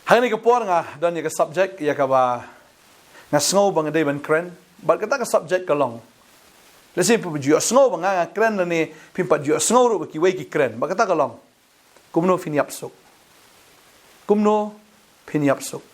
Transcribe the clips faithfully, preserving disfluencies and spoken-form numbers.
Hangne ka por nga don ïa ka subject ïa kaba nga sngew ba nga dei ban kren. Bad kata ka subject ka long, lehse phi ju sngew ba nga, nga kren lane phi pat ju sngew ruh ba kiwei ki kren. Bad kata ka long, kumno phin ïap suk? Kumno phin ïap suk?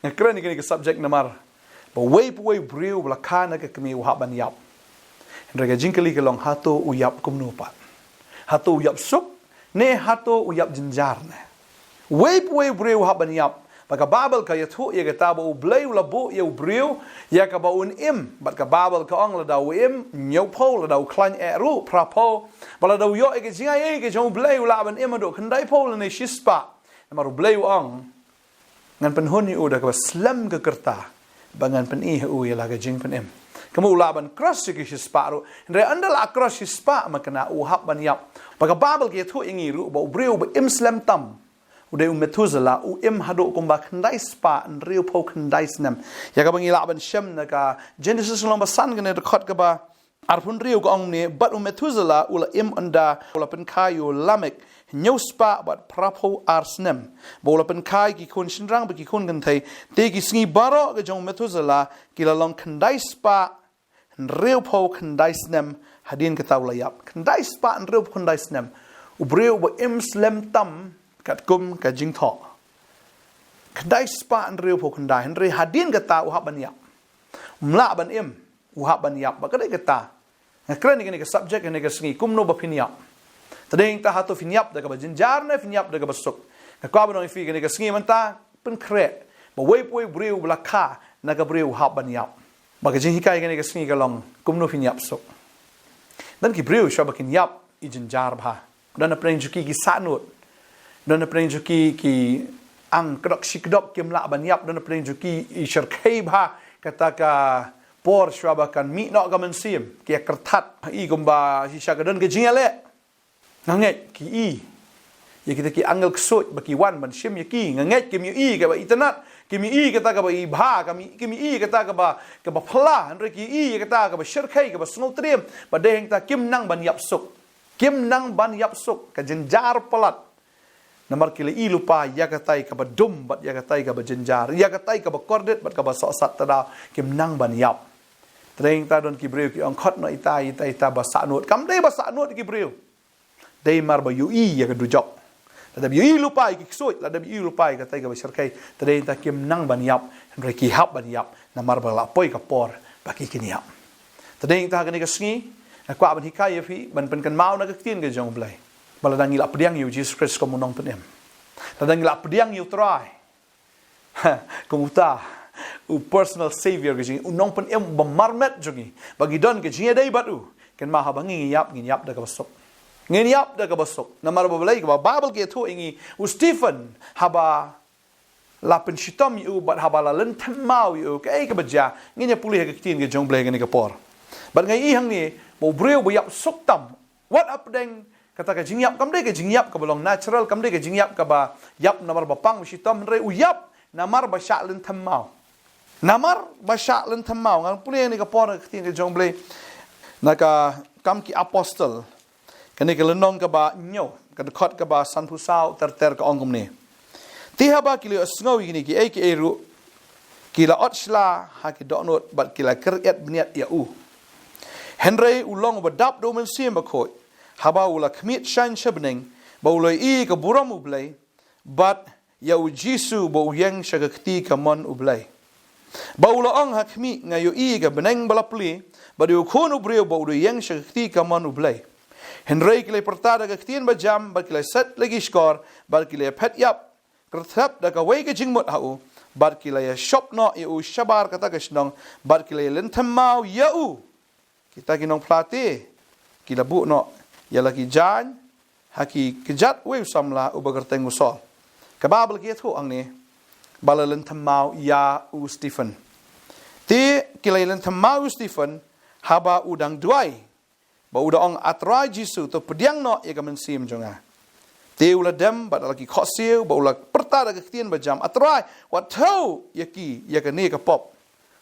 Nga kren ïa kane ka subject namar ba uwei pa uwei u briew ba la kha na ka kmie u hap ban ïap. Hynrei ka jingkylli ka long, hato u ïap kumno pat? Hato u ïap suk, ne hato u ïap jynjar ne? Uwei pa uwei u briew u hap ban ïap. Bad ka Baibl ka ïathuh ïa kata ba U Blei u la buh ïa u briew ïa kaba un im. Bad ka Baibl ka ong lada u im hynñiewphew, lada u khlaiñ eh ruh phraphew, bad lada u ïoh ïa ka jingai ei ka jong U Blei u lah ban im haduh khyndaiphew lane shispah. Namar U Blei u ong, ngan pynhun ïa u da kaba slem ka rta, bad ngan pyni ha u ïa la ka jingpynim. Kumba u lah ban cross ïa ki shispah ruh, hynrei ynda la cross shispah ma kane u hap ban ïap. Bad ka Baibl ka ïathuh ïa ngi ruh ba u briew ba im slem tam u dei u Methuselah, u im haduh kumba khyndai spah hynriewphew khyndai snem. Ïa kaba ngi lah ban shem na ka Genesis lynnong ba san, kane dkhot kaba arphew hynriew ka ong kumne, bad u Methuselah u la im ynda u la pynkha ïa u Lamek hynñiew spah bad phraphew ar snem. Bad u la pynkha ïa ki khun shynrang bad ki khun kynthei. Te ki sngi baroh ka jong u Methuselah ki la long khyndai spah hynriewphew khyndai snem. Hadien kata u la ïap. Khyndai spah hynriewphew khyndai snem. U briew ba im slem tam katkum ka jingthoh. Khyndai spah hynriewphew khyndai, hynrei hadien kata u hap ban ïap. Um lah ban im, u hap ban ïap. Bad ka dei kata nga kren ïa kane ka subject ïa kane ka sngi, kumno ba phin ïap. Te dei hangta, hato phin ïap da kaba jynjar ne phin ïap da kaba suk? Nga kwah ban ong ïa phi kane ka sngi mynta, pynkhreh ba uwei pa uwei u briew ba la kha na ka briew u hap ban ïap. Bad ka jinghikai kane ka sngi ka long, kumno phin ïap suk? Don ki briew shuwa ba kin ïap i jynjar bha. Don napdeng jong ki ki sahnud. Don napdeng jong ki ki ang kdok shi kdok, kim lah ban ïap. Don napdeng jong ki i shyrkhei bha kata ka por shuwa ba kan mih noh ka mynsiem, ki ïa kyrthat. I kumba shisha ka don ka jingïaleh. Nga ngeit ki i ïa kita ki angel ksuid ba ki wan ban shim ïa ki. Nga ngeit kim ïohi kaba itynnad, kim ïohi kata kaba i bha, kim ïohi kata kaba, kaba phylla, hynrei ki ïohi ïa kata kaba shyrkhei, kaba sngewtriem. Bad dei hangta kim nang ban ïap suk. Kim nang ban ïap suk, ka jynjar palat. Namar ki la ïohi lypa ïa katai kaba dum bad ïa katai kaba jynjar, ïa katai kaba kordit bad kaba sohsat, te da kim nang ban ïap. Te dei hangta don ki briew ki ong, khot noh ita, ita, ita ba sahnud. Kam dei ba sahnud ki briew. Dei mar ba ïohi ïa ka dujok. Lada ba ïohi lypa ïa ki ksuid, lada ba ïohi lypa ïa katai kaba shyrkhei, te dei hangta kim nang ban ïap, hynrei ki hap ban ïap namar ba la poi ka por ba ki kin ïap. Te dei hangta ha kane ka sngi nga kwah ban hikai ïa phi, ban pynkynmaw na ka ktien ka jong U Blei, ba lada ngi la pdiang ïa U Jisu Khrist kum u nongpynim, lada ngi la pdiang ïa U Trai kum uta u personal savior ka jong ngi, u nongpynim ba marmet jong ngi, ba ngi don ka jingïadei bad u, kynmaw haba ngi, ngi ïap, ngin ïap da kaba suk. Ngin ïap da kaba suk. Namar ba balei? Kaba Baibl ka ïathuh ïa ngi, u Stephen haba la pynshitom ïa u bad haba la lynthem maw ïa u, kaei kaba jia? Ngin ïa pule ha ka ktien ka jong U Blei kane ka por. Bad nga ïohi hangne ba u briew ba ïap suk tam, wat hapdeng kata ka jingïap, kam dei ka jingïap kaba long natural, kam dei ka jingïap kaba ïap namar ba pang ba shitom, hynrei u ïap namar ba shah lynthem maw. Namar ba shah lynthem maw. Ngan pule ïa kane ka por ha ka ktien ka jong U Blei na ka Kam ki Apostol, kane ka lynnong kaba hynñiew, ka dkhot kaba sanphew saw ter ter, ka ong kumne: Te haba ki la ïohsngew ïa kine kiei kiei ruh, ki la ot shla ha ki dohnud bad ki la kyriat bniat ïa u. Hynrei u long uba dap da U Mynsiem Bakhuid, haba u la khmied shaiñ sha bneng, bad u la ïohi ïa ka burom U Blei, bad ïa U Jisu ba u ïeng sha ka kti kamon U Blei. Bad u la ong ha khmih, Nga ïohi ïa ka bneng ba la plie, bad ïa U Khun u briew ba u dang ïeng sha ka kti kamon U Blei. Hynrei ki la ïa pyrta da ka ktien bajam, bad ki la ïa set la ki shkor, bad ki la ïa phet ïap kyrthep da kawei ka jingmut ha u, bad ki la ïa shop noh ïa u shabar kata ka shnong, bad ki la ïa lynthem maw ïa u. Kita ki nongphla te ki la buh noh ïa la ki jaiñ ha ki kjat uwei u samla uba kyrteng u Saul. Ka Baibl ka ïathuh hangne ba la lynthem maw ïa u Stephen. Te ki la ïa lynthem maw ïa u Stephen haba u dang duwai, ba u da ong, A Trai Jisu, to pdiang noh ïa ka mynsiem jong nga. Te u la dem bad la ki khohsiew, bad u la pyrta da ka ktien bajam, A Trai, wat thew ïa ki ïa kane ka pop.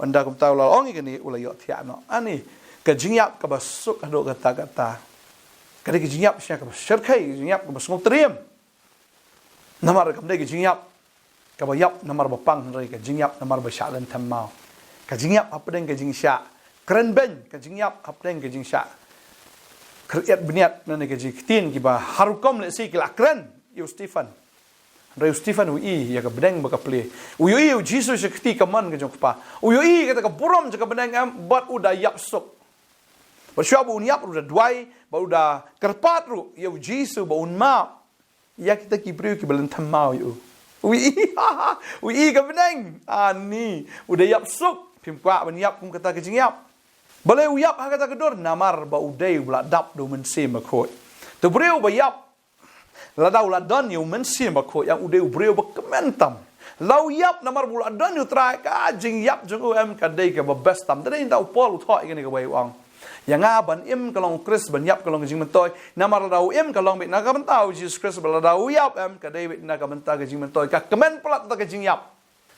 Ynda kumta u la ong ïa kane, u la ïohthiah noh. Ani ka jingïap kaba suk haduh katta katta. Ka dei ka jingïap sha kaba shyrkhei, ka jingïap kaba sngewtriem. Namar kam dei ka jingïap kaba ïap namar ba pang, hynrei ka jingïap namar ba shah lynthem maw. Ka jingïap hapdeng ka jingshah kren beiñ, ka jingïap hapdeng ka jingshah khriat bniat, lane ka jingktien kiba har rukom lehse ki la kren ïa u Stephen. Hynrei u Stephen u i ïa ka bneng bad ka plie. U ïohi ïa u Jisu sha ka kti kamon ka jong u Kpa. U ïohi ïa kata ka burom jong ka bneng, em, bad u da ïap suk. Bad shuwa ba un ïap ruh u da duwai, bad u da kyrpad ruh ïa u Jisu ba un map ïa kita ki briew kiba lynthem maw ïa u. U i, u i ka bneng. Ani, u da ïap suk. Phim kwah ban ïap kum kata ka jingïap. Balei u ïap ha kata ka dur? Namar ba u dei uba la dap da u Mynsiem Bakhuid. Te u briew ba ïap, lada u la don ïa u Mynsiem Bakhuid, ïa u dei u briew ba kmen tam. Lada u ïap namar ba u la don ïa u Trai, ka jingïap jong u, em, ka dei kaba best tam. Te dei nda u Paul u thoh ïa kane kawei, u ong, ïa nga ban im ka long u Khrist, ban ïap ka long ka jingmyntoi. Namar lada u im ka long beit na ka bynta u Jisu Khrist, bad lada u ïap, em, ka dei beit na ka bynta ka jingmyntoi. Ka kmen palat da ka jingïap.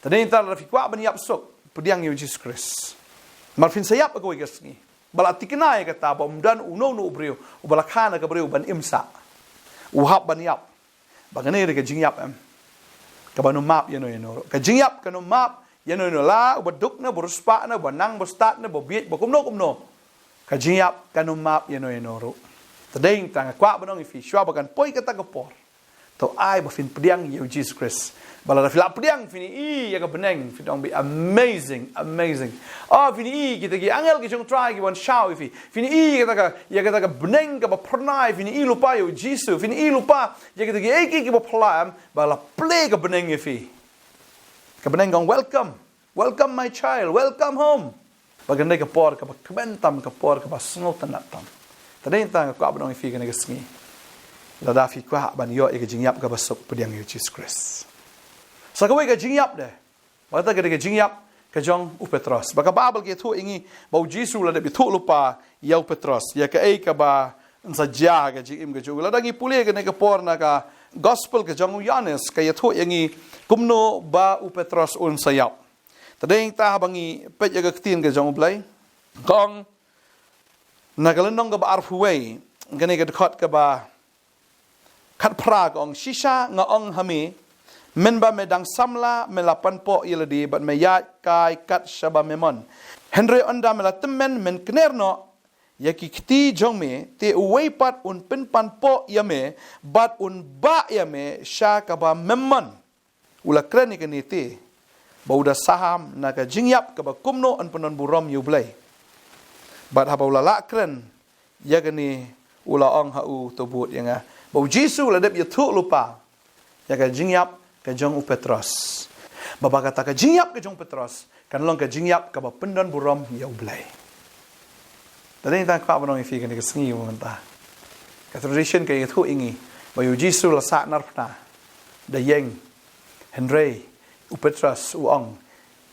Te dei nda lada phi kwah ban ïap suk, pdiang ïa u Jisu Khrist. Namar phin sa ïap ha kawei ka sngi. Ba la thikna ïa kata ba ym don uno uno u briew uba la kha na ka briew ban im sah. U hap ban ïap. Ba kane dei ka jingïap, em, kaban ym map ïano ïano ruh. Ka jingïap kan ym map ïano ïano, la uba duk ne, uba riewspah ne, uba nang, uba stad ne, uba bieit, uba kumno kumno. Ka jingïap kan ym map ïano ïano ruh. Te dei nda nga kwah ban ong ïa phi, shuwa ba kan poi kata ka por, to ai ba phin pdiang ïa u Jisu Khrist. Ba lada phi la pdiang, phin i ïa ka bneng, phin ong, be amazing, amazing. Oh, phin i kita ki angel ki jong u Trai ki wan shaw ïa phi. Phin i ïa kata ka, ïa kata ka bneng kaba phyrnai, phin i lypa ïa u Jisu, phin i lypa ïa kita kiei kiei kiba phylla, em, ba la plie ka bneng ïa phi. Ka bneng ka ong, welcome. Welcome, my child. Welcome home. Ba kan dei ka por kaba kmen tam, ka por kaba sngewtynnad tam. Te dei nda nga kwah ban ong ïa phi kane ka sngi, lada phi kwah ban ïoh ïa ka jingïap kaba suk, pdiang ïa u Jisu Khrist. Sa kawei ka jingïap de. Ba kata ka dei ka jingïap ka jong u Petros. Ba ka Baibl ka ïathuh ïa ngi ba u Jisu u la dep ïathuh lypa ïa u Petros ïa kaei kaba yn sa jia ha ka jingim ka jong u. Lada ngi pule kane ka por na ka Gospel ka jong u Ïoannis, ka ïathuh ïa ngi kumno ba u Petros un sa ïap. Te dei nda haba ngi peit ïa ka ktien ka jong U Blei, ka ong na ka lynnong kaba arphew wei, kane ka dkhot kaba khatphra, ka ong, shisha nga ong ha me, mynba me dang samla me la panpoh ïa lade bad me ïaid kai kat shaba me mon. Hynrei ynda me la tymmen men kner noh ïa ki kti jong me, te uwei pat un pynpanpoh ïa me bad un bah ïa me sha kaba mem mon. U la kren ïa kane te ba u da saham na ka jingïap kaba kumno yn pyndonburom ïa U Blei. Bad haba u la lah kren ïa kane, u la ong ha u, to bud ïa nga. Ba u Jisu u la dep ïathuh lypa ïa ka jingïap ka jong u Petros. Ba, ba kata ka jingïap ka jong u Petros kan long ka jingïap kaba pyndonburom ïa U Blei. Te dei nda nga kwah ban ong ïa phi kane ka sngi mynta, ka tradition ka ïathuh ïa ngi ba ïa u Jisu la sah narphna da ïeng. Hynrei u Petros u ong,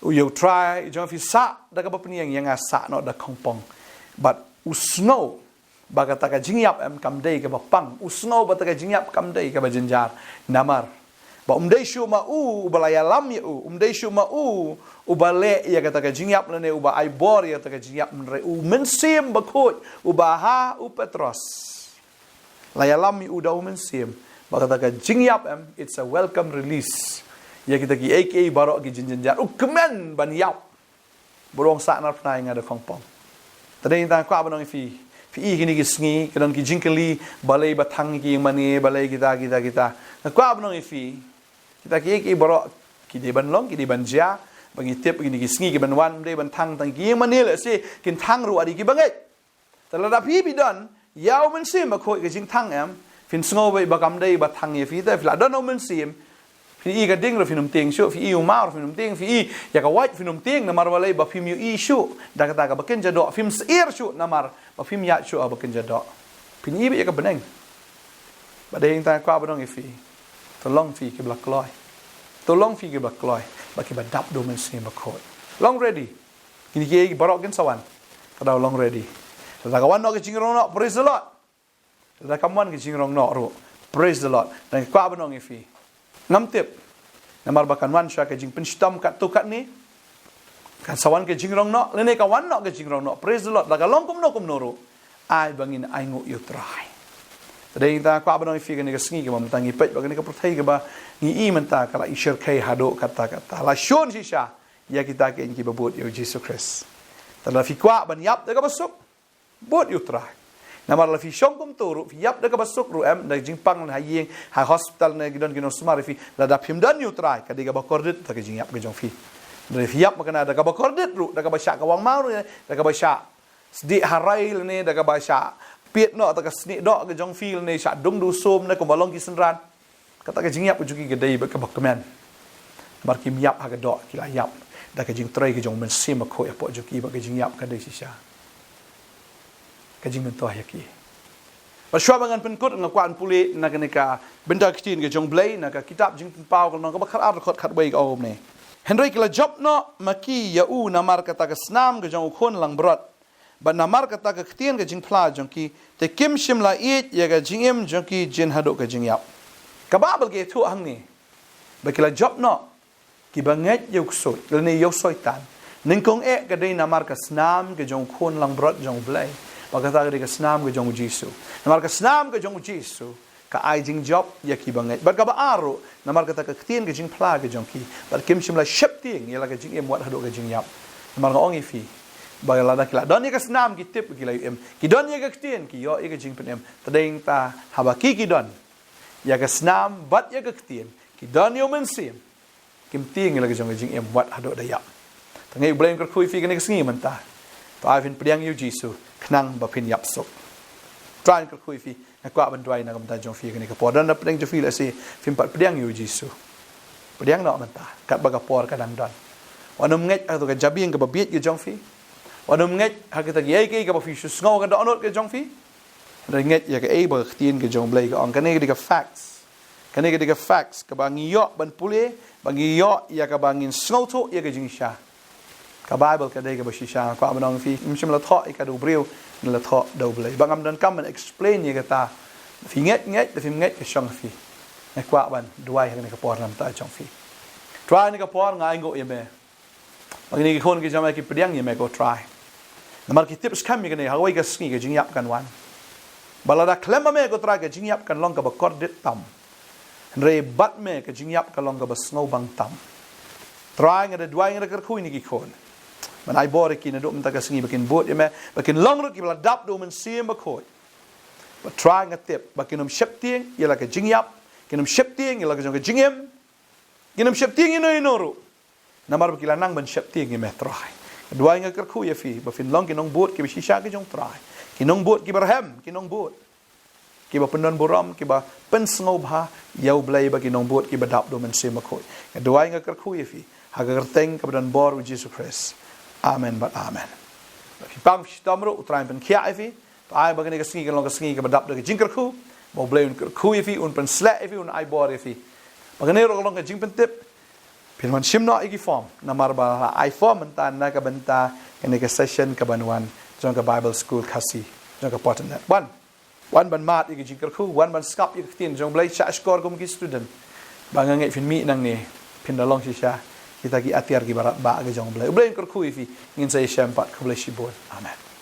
u, ïa u Trai jong phi sah da kaba pynïeng, ïa nga sah noh da khongpong. Bad u sngew ba kata ka jingïap, em, kam dei kaba pang. U sngew ba kata ka jingïap kam dei kaba jynjar. Namar ba um dei shuh ma u uba la ïalam ïa u, um dei shuh ma u uba leh ïa kata ka jingïap lane uba ai bor ïa kata ka jingïap, hynrei u Mynsiem Bakhuid uba ha u Petros. La ïalam ïa u da u Mynsiem. Ba kata ka jingïap, em, it's a welcome release ïa kita kiei kiei baroh ki jingjynjar. U kmen ban ïap. Ba u ong sah narphna ïa nga da khongpong. Te dei nda nga kwah ban ong ïa phi, phi i kine ki sngi ka don ki jingkylli, balei ba thang ki ïing mane, balei kita, kita, kita. Nga kwah ban ong ïa phi, kita kiei kiei baroh ki dei ban long, ki dei ban jia. Ba ngi tip kine ki sngi kiban wan, ym dei ban thang tang ki ïing mane, lehse kin thang ruh ha ki bangeit. Te lada phi, phi don ïa u Mynsiem Bakhuid, ka jingthang, em, phin sngew beit ba kam dei ba thang ïa phi. Te phi la don u Mynsiem, phin i ka ding ruh phin ym tieng shuh, phin i u maw ruh phin ym tieng, phin i ïa ka wait phin ym tieng, namar balei? Ba phim ïohi shuh da kata kaba kynja doh, phim sheptieng shuh namar ba phim ïaid shuh ha ba kynja doh. Phin i beit ïa ka bneng. Ba dei nda nga kwah ban ong ïa phi, to long phi kiba la kloi. To long phi kiba la kloi, ba kiba dap da u Mynsiem Bakhuid. Long ready. Kine kiei baroh kin sa wan. Ka dei long ready. Lada ka wan noh ka jingrong noh, praise the Lord. Lada kam wan ka jingrong noh ruh, praise the Lord. Te nga kwah ban ong ïa phi, ngam tip. Namar ba kan wan sha ka jingpynshitom katto katne. Kan sa wan ka jingrong noh, lane ka wan noh ka jingrong noh, praise the Lord. Lada ka long kumno kumno ruh, ai ba ngin ainguh ïa u Trai. Te dei ta kwah ban ong ïa phi kane ka sngi kaba mynta ngi peit ba kane ka pyrthei kaba ngi i mynta ka la i shyrkhei haduh katta katta. La shun shisha ïa kita ki, kiba bud ïa u Jisu Khrist. Te la phi kwah ban ïap da kaba suk, bud ïa u Trai. Namar la phi shong kumto ruh, phi ïap da kaba suk ruh em, da jingpang ha ïing, ha hospital ne ki don ki nongsumar ïa phi, lada phim don ïa u Trai, ka dei kaba kordit da ka jingïap ka jong phi. Da phi ïap ma kane da kaba kordit ruh, da kaba shah kawang maw ruh, da kaba shah sdieh ha rai lane, da kaba shah piet noh da ka snieh doh ka jong phi lane, shah dung du sum ne kumba long ki synran. Kata ka jingïap ka jong ki ka dei bad kaba kmen. Namar kim ïap ha ka doh, ki la ïap da ka jingtrei ka jong u Mynsiem Bakhuid hapoh jong ki, bad ka jingïap ka dei shisha ka jingmyntoi ïa ki. Bad shuwa ba ngan pynkut, nga kwah ban pule na kane ka bynta ka ktien ka jong U Blei na ka kitab Jingpynpaw ka lynnong kaba khatar, dkhot khatwei, ka ong kumne: Hynrei ki la jop noh ma ki ïa u namar kata ka snam ka jong u khun langbrot, bad namar kata ka ktien ka jingphla jong ki, te kim shym la ïeit ïa ka jingim jong ki jin haduh ka jingïap. Ka Baibl ka ïathuh hangne ba ki la jop noh, kiba ngeit ïa u ksuid lane ïa u Soitan. Nyngkong eh ka dei namar ka snam ka jong u khun langbrot jong U Blei. Bad kata ka dei ka snam ka jong u Jisu. Namar ka snam ka jong u Jisu ka ai jingjop ïa kiba ngeit. Bad kaba ar ruh, namar kata ka ktien ka jingphla ka jong ki, bad kim shym la sheptieng ïa la ka jingim wat haduh ka jingïap. Namar nga ong ïa phi ba lada ki la don ïa ka snam, ki tip ki la ïoh im. Ki don ïa ka ktien, ki ïoh ïa ka jingpynim. Te dei ta haba ki, ki don ïa ka snam bad ïa ka ktien, ki don ïa u Mynsiem, kim tieng ïa la ka jong ka jingim wat haduh da ïap. Te nga ai U Blei un kyrkhu ïa phi kane ka sngi mynta. To ai phin pdiang ïa u Jisu khnang ba phin ïap suk. Trai un kyrkhu ïa phi. Nga kwah ban duwai na ka bynta jong phi kane ka por. Don na pdeng jong phi lehse phim pat pdiang ïa u Jisu. Pdiang noh mynta katba ka por ka dang don. Wat nym ngeit ha kato ka jabieng kaba bieit ka jong phi. Wat nym ngeit ha kata kiei kiei kaba phi shu sngew ha ka dohnud ka jong phi. Hynrei ngeit ïa kaei ba ka ktien ka jong U Blei ka ong. Kane ka dei ka facts. Kane ka dei ka facts kaba ngi ïoh ban pule, ba ngi ïoh ïa kaba ngin sngewthuh ïa ka jingshisha. Ka Baibl ka dei kaba shisha. Nga kwah ban ong ïa phi, ym shym la thoh ïa ka da u briew, ngi la thoh da U Blei. Ba ngam donkam ban explain ïa kata. Phi ngeit, ngeit, da phim ngeit ka shong ha phi. Nga kwah ban duwai ha kane ka por na ka bynta jong phi. Trai, ha kane ka por nga ainguh ïa me ba kine ki khun ki jong me ki pdiang ïa me, ko Trai. Namar ki tip skhem ïa kane, ha kawei ka sngi ka jingïap kan wan. Ba lada khlem ma me, ko Trai, ka jingïap kan long kaba kordit tam. Hynrei bad me ka jingïap ka long kaba sngewbang tam. Trai, nga da duwai, nga da kyrkhu ïa kine ki khun. Ban ai bor ïa ki naduh mynta ka sngi ba kin bud ïa me, ba kin long ruh kiba la dap da u Mynsiem Bakhuid. Bad Trai, nga tip ba kin ym sheptieng ïa la ka jingïap, kin ym sheptieng ïa la ka jong ka jingim, kin ym sheptieng ïa no ïa no ruh. Namar ba ki la nang ban sheptieng ïa me, Trai. Nga duwai, nga kyrkhu ïa phi ba phin long ki nongbud kiba shisha ki jong U Trai. Ki nongbud kiba rhem, ki nongbud kiba pyndonburom, kiba pynsngewbha ïa U Blei, ba ki nongbud kiba dap da u Mynsiem Bakhuid. Nga duwai, nga kyrkhu ïa phi ha ka kyrteng kaba don bor u Jisu Khrist. Amen bad amen. Phi pang phi shitom ruh, U Trai un pynkhiah ïa phi. To ai ba kane ka sngi kan long ka sngi kaba dap da ka jingkyrkhu. Ba U Blei un kyrkhu ïa phi, un pynshlur ïa phi, un ai bor ïa phi. Ba kane ruh kan long ka jingpyntip. Phin wan shim noh ïa ki form, namar ba la ai form mynta na ka bynta kane ka session ka ban wan jong ka Bible School Khasi jong ka Fortinet. Wan, wan ban mad ïa ka jingkyrkhu, wan ban sngap ïa ka ktien jong U Blei, shah shkor kum ki student. Ba nga ngeit phin mih nangne, phin da long shisha kita ki atiar kiba radbah ka jong U Blei. U Blei un kyrkhu ïa phi, ngin sa ïashem pat, khublei shibun. Amen.